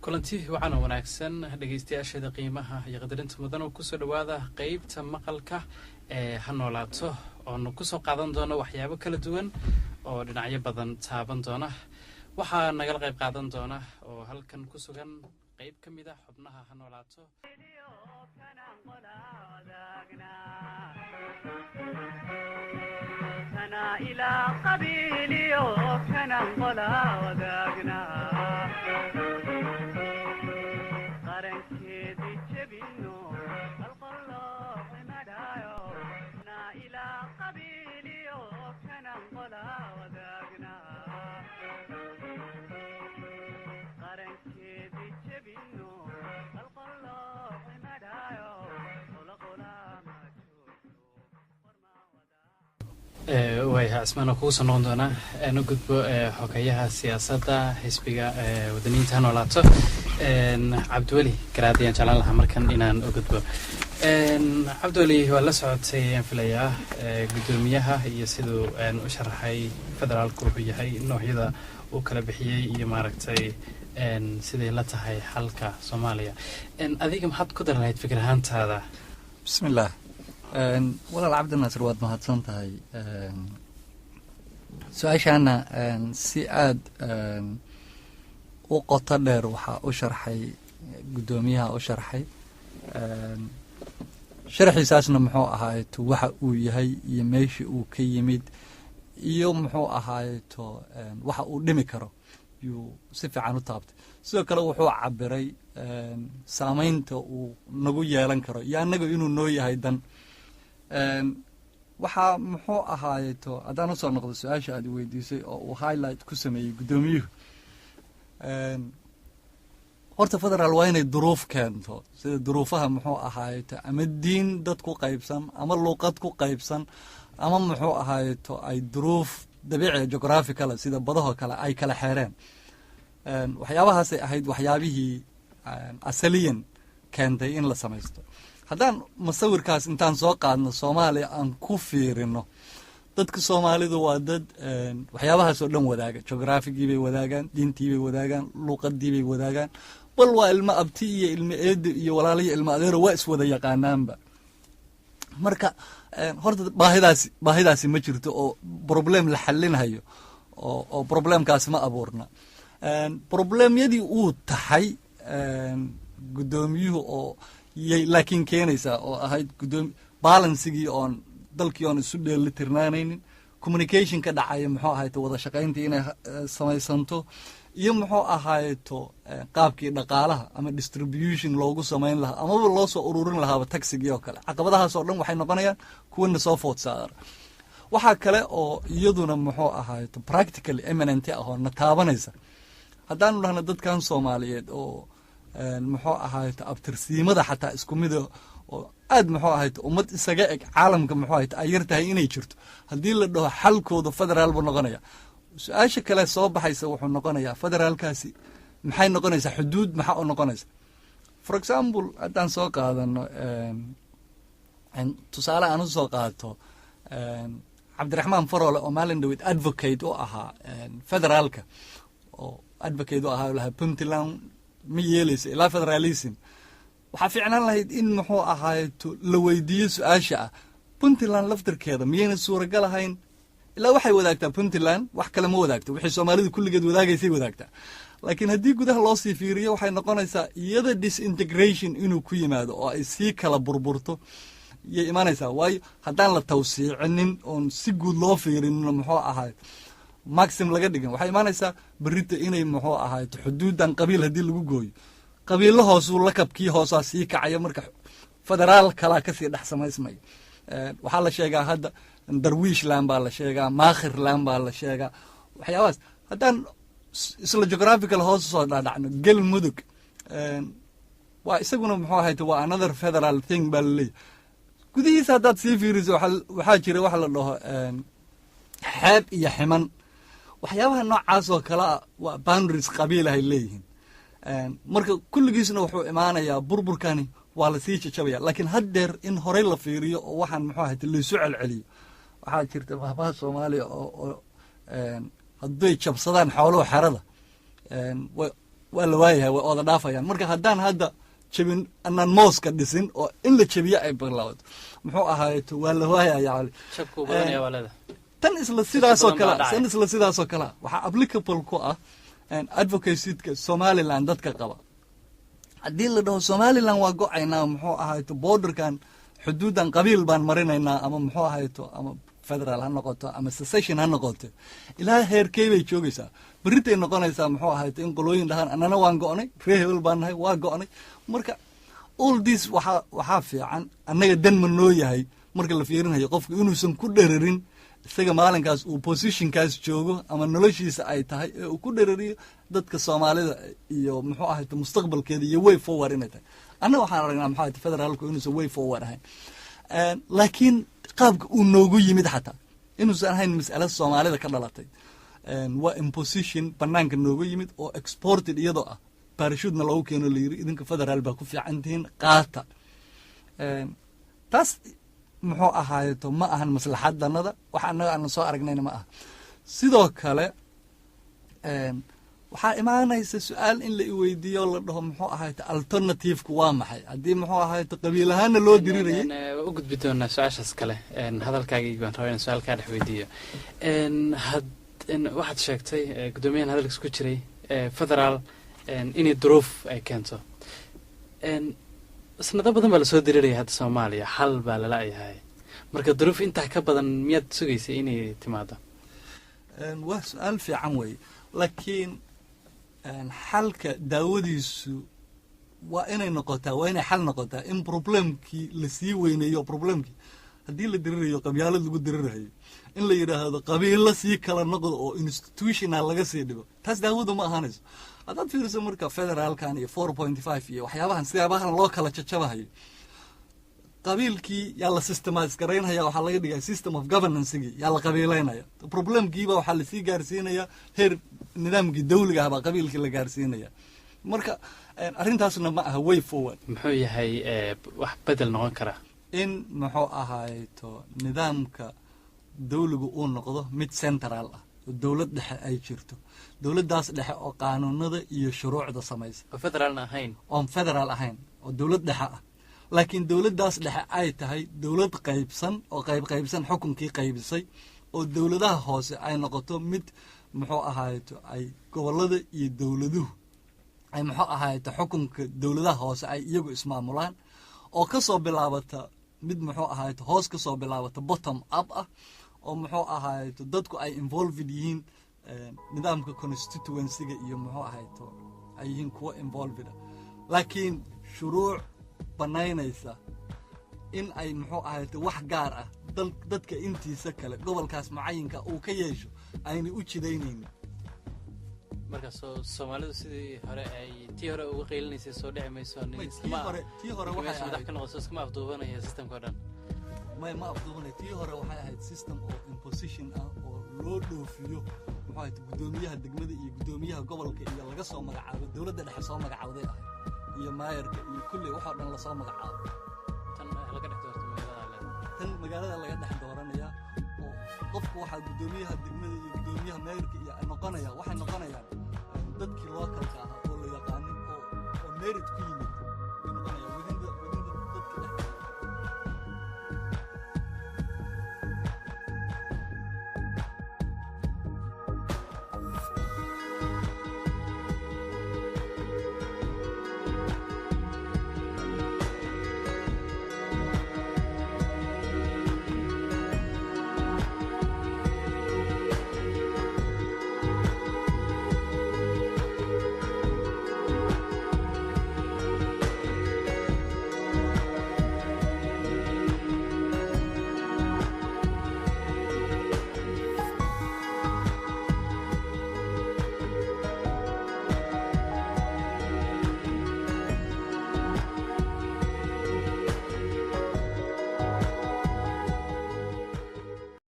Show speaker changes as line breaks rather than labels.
Kulanti wacan oo wanaagsan, dhegeystayaasheeda qiimaha iyo qadarinta mudan oo kusoo dhowaada qeybta maqalka ee Ha Noolaato, oonu kusoo qaadan doono waxyaabo kala duwan oo dhinacyo badan taaban doona. Waxaa nagala qayb qaadan doona oo halkan ku sugan qeyb ka mid a xubnaha Ha Noolaato. Waayahay Cismaan, oo kugu soo noqon doonaa. Nu gudbo xogayaha siyaasadda xisbiga Wadaniyiinta Ha Noolaato, Cabdiweli Garaad, ayaan jeclaan lahaa markan inaan u gudbo. Cabdiweli, waa la socotay ayaan filayaa guddoomiyaha iyo siduu u sharaxay federaalku wuxuu yahay, noocyada uu kala bixiyey iyo maaragtay siday la tahay xalka Soomaaliya. Adiga maxaad ku dari lahayd fikir ahaantaada?
Bismillaah. Walaal Cabdinaasir, waad mahadsan tahay. Su-aashaana si aada u qoto dheer waxaa u sharxay guddoomiyaha u sharxay. Sharxiisaasna muxuu ahaayeto waxa uu yahay iyo meesha uu ka yimid iyo muxuu ahaayeto waxa uu dhimi karo yuu si fiican u taabtay. Sidoo kale wuxuu cabiray saameynta uu nagu yeelan karo iyo annaga inuu noo yahay dan. Waxaa muxuu ahaayeto haddaan usoo noqdo su-aasha aad weydiisay oo uu highlight ku sameeyey guddoomiyuhu, horta federaal waa inay duruuf keento, sida duruufaha muxuu ahaayeto ama diin dad ku qaybsan ama luuqad ku qaybsan ama muxuu ahaayeto ay duruuf dabiiciga geographical sida badahoo kale ay kala xeereen. Waxyaabahaasay ahayd waxyaabihii asaliyan keentay in la samaysto. Haddaan masawirkaas intaan soo qaadno Soomaaliya aan ku fiirino, dadka Soomaalidu waa dad waxyaabahaas oo dhan wadaaga. Geographigii bay wadaagaan, diintii bay wadaagaan, luuqadii bay wadaagaan, bal waa ilmo abti iyo ilmo eedo iyo walaaliyo ilmo adeero, waa iswada yaqaanaanba. Marka horta baahidaasi ma jirto oo problem la xalinhayo oo problemkaasi ma abuurna. Problemyadii uu taxay guddoomiyuhu oo yay laakiin keenaysaa oo ahayd gudoomi balancegii oon dalkii oon isu dheeli tirnaanaynin, communication ka dhacaya, muxuu ahayto wada shaqayntii inay samaysanto iyo muxuu ahayto qaabkii dhaqaalaha ama distribution loogu samayn lahaa amaba loo soo ururin lahaaba taxigii oo kale. Caqabadahaas oo dhan waxay noqonayaan kuwana soo food saara. Waxaa kale oo iyaduna muxuu ahayto practically imminent ah oo na taabanaysa, haddaanu dhahno dadkan Soomaaliyeed oo muxuu ahayto abtirsiimada xataa isku mida oo aad muxuu ahayto ummad isaga eg caalamka muxuu ahayto ay yar tahay inay jirto, haddii la dhaho xalkooda federaal buu noqonaya, su-aasha kale soo baxaysa wuxuu noqonayaa federaalkaasi maxay noqonaysaa, xuduud maxaa u noqonaysa? For example, haddaan soo qaadano tusaale aan usoo qaato Cabdiraxmaan Faroole oo maalin dhaweyd advocate u ahaa federaalka, oo advocate u ahaa, lahaa Puntland ma yeeleyso ilaa federalism, waxaa fiicnaan lahayd in muxuu ahaayeto la weydiiyo su-aasha ah Puntland laftirkeeda miyayna suuragal ahayn? Ilaa waxay wadaagtaa Puntland, wax kale ma wadaagto, wixii Soomaalidu kulligeed wadaagaysay wadaagtaa. Laakiin haddii gudaha loo sii fiiriyo, waxay noqonaysaa iyada disintegration inuu ku yimaado oo ay sii kala burburto yay imanaysaa. Waayo, haddaan la tawsiicinin oon si guud loo fiirinin, muxuu ahaay maxim laga dhigin, waxay imaanaysaa berita inay muxuu ahaay xuduudan qabiil haddii lagu gooyo, qabiilo hoosuu lakabkii hoosaa sii kacaya, marka federaal kalaa kasii dhex samaysmaya. Waxaa la sheegaa hadda Darwiishland baa la sheegaa, Maakhirland baa la sheegaa, waxyaabahaas. Haddaan isla geographical hoos usoo dhaadhacno, Galmudug waa isaguna muxuu ahayte waa another federal thing baa laleeyahy. Gudihiisa haddaad sii fiiriso, waxaa jira waxa la dhaho Xeeb iyo Ximan, waxyaabaha noocaas oo kale ah waa boundaries qabiil ahay leeyihiin. Marka kulligiisna wuxuu imaanayaa burburkani waa lasii jajabaya. Laakiin haddeer in horey la fiiriyo oo waxaan muxuu ahayte laysu celceliyo, waxaa jirta mahmaha Soomaaliya oo hadday jabsadaan xooluhu xerada way Waa la waayahay, way ooda dhaafayaan. Marka haddaan hadda jebin, anaan mooska dhisin oo in la jebiyo ay bilaabato, muxuu ahaayeto, waa la waayaya.
Jabkuu badanaya waa leedahay.
Tan isla sidaasoo
badan
kale
baa dhacay.
Tan isla sidaasoo kale waxaa applicable ku ah advocacyka Somaliland dadka qaba. Haddii la dhaho Somaliland waa go'aynaa, muxuu ahayto, borderkan, xuduudan qabiil baan marinaynaa, ama muxuu ahayto, ama federal ha noqoto ama secession ha noqoto, ilaa heerkey bay joogaysaa? Berritay noqonaysaa, muxuu ahayto, in qolooyin dhahaan annana waan go'nay, reer hebel baan nahay, waa go'nay. Marka all this waxaa fiican annaga dan ma noo yahay marka la fiirinayo qofku inuusan ku dherarin isaga maalinkaas uu positionkaas joogo ama noloshiisa ay tahay, ee uu ku dherariyo dadka Soomaalida iyo, muxuu ahayto, mustaqbalkeeda iyo way forward inay tahay. Annaga waxaan aragnaa, muxuu ahayto, federaalku inuusan way forward ahayn, laakiin qaabka uu noogu yimid xataa inuusan ahayn mas'alo Soomaalida ka dhalatay. Waa imposition banaanka noogu yimid oo exported, iyadoo ah parachutena loogu keeno, la yiri idinka federaal baa ku fiican tihiin, qaata. Taas, muxuu ahaayeto, ma ahan maslaxadanada wax annaga aanan soo aragnayna ma aha. Sidoo kale waxaa imaanaysa su-aal in la iweydiiyo, la dhaho, muxuu ahayto, alternative-ku waa maxay haddii, muxuu ahayto, qabiil ahaana loo dirirayay?
Waa u gudbi doonaa su-aashaas kale. Hadalkaagii baan rabaa inaan su-aal kaa dhex weydiiyo. Waxaad sheegtay, guddoomiyahan hadalkiis ku jiray, federaal inay duruuf ay keento. Sanado badan baa lasoo diriraya hadda Soomaaliya, xal baa lala-yahay. Marka duruuf intaa ka badan miyaad sugaysay inay timaado?
Waa su-aal fiican weeye, laakiin xalka daawadiisu waa inay noqotaa, waa inay xal noqotaa in problemkii lasii weyneeyo. Problemkii haddii la dirirayo, qabyaalad lagu dirirayo, in la yidhaahdo qabiilo sii kala noqdo oo institutional laga sii dhigo, taas daawadu ma ahaanayso. Haddaad fiiriso marka federaalkan iyo 4.5 iyo waxyaabahan, siyaabahan loo kala jajabahayo, qabiilkii yaa la systemize garaynhaya, waxaa laga dhigaya system of governancegii yaa la qabiileynaya. Problemkiiba waxaa lasii gaarsiinaya heer nidaamkii dawliga ah baa qabiilkii la gaarsiinaya. Marka arrintaasna ma aha way forward.
Muxuu yahay wax bedel noqon kara?
In, muxuu ahayto, nidaamka dawligu uu noqdo mid central ah oo dowlad dhexe ay jirto, dowladdaas dhexe oo qaanuunada iyo shuruucda samaysa.
Oo federaalna ahayn.
Oon federaal ahayn, oo dowlad dhexe ah, laakiin dowladdaas dhexe ay tahay dowlad qaybsan oo qayb qaybsan, xukunkii qaybisay, oo dowladaha hoose ay noqoto mid, muxuu ahayto, ay gobollada iyo dowladuhu ay, muxuu ahayto, xukunka dowladaha hoose ay iyagu ismaamulaan, oo kasoo bilaabata mid, muxuu ahayto, hoos kasoo bilaabata, bottom up ah, oo, muxuu ahayto, dadku ay involved yihiin, nidaamka constituencyga iyo, muxuu ahayto, ay yihiin kuwo involved ah, laakiin shuruuc banaynaysa in ay, muxuu ahayto, wax gaar ah dadka intiisa kale gobolkaas mucayinka uu ka yeesho aynay u jidaynaynin.
Marka soo Soomaalidu sidii hore ay tii hore uga qaylinaysay soo dhici mayso nin
May, tii
iskama
hore, tii hore
ninka
waxay
meesha madax
ahayd
ka noqoso iskama afduubanaya systemka o dhan.
May, ma afduubanay. Tii hore waxay ahayd system oo imposition ah oo loo dhoofiyo, muxuu ahayd, guddoomiyaha degmada iyo guddoomiyaha gobolka iyo laga soo magacaabo dowladda dhexe soo magacaawday ahayd, iyo maayarka iyo kulli waxoo dhan lasoo magacaabo.
Tan laga dhex doorto magaalada leedahay.
Tan magaalada laga dhex dooranaya oo qofku waxaa guddoomiyaha degmada iyo guddoomiyaha maayarka iyo ay noqonaya, waxay noqonayaan dadkii localka ahaa oo la yaqaanay oo merit ku